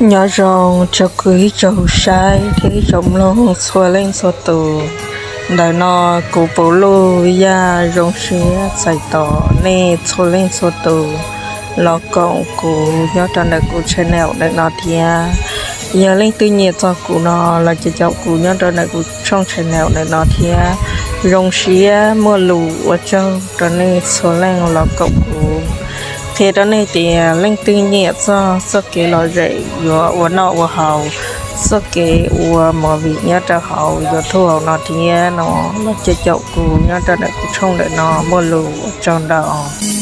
Nyob zoo rau kuv ib tsoom saib thiab ib tsoom mloog txhua leej txhua tus. Ntawm no kuv Puv Luj Yaj zoo siab txais tos nej txhua leej txhua tus los koom kuv nyob rau ntawm kuv channel ntawm no thiab. Yog leej twg nyiam txog kuv no los caum kuv nyob rau ntawm kuv tshooj channel ntawm no thiab. Zoo siab muaj lus ua tsaug rau nej txhua leej los koom kuv. Qhia rau nej tias leej twg nyiam txog txoj kev lom zem yuav ua noj ua haus, txoj kev ua movie nyob rau hauv YouTube no thiab no los caum kuv nyob rau ntawm kuv tshooj ntawm no, muaj lus ua tsaug ntau.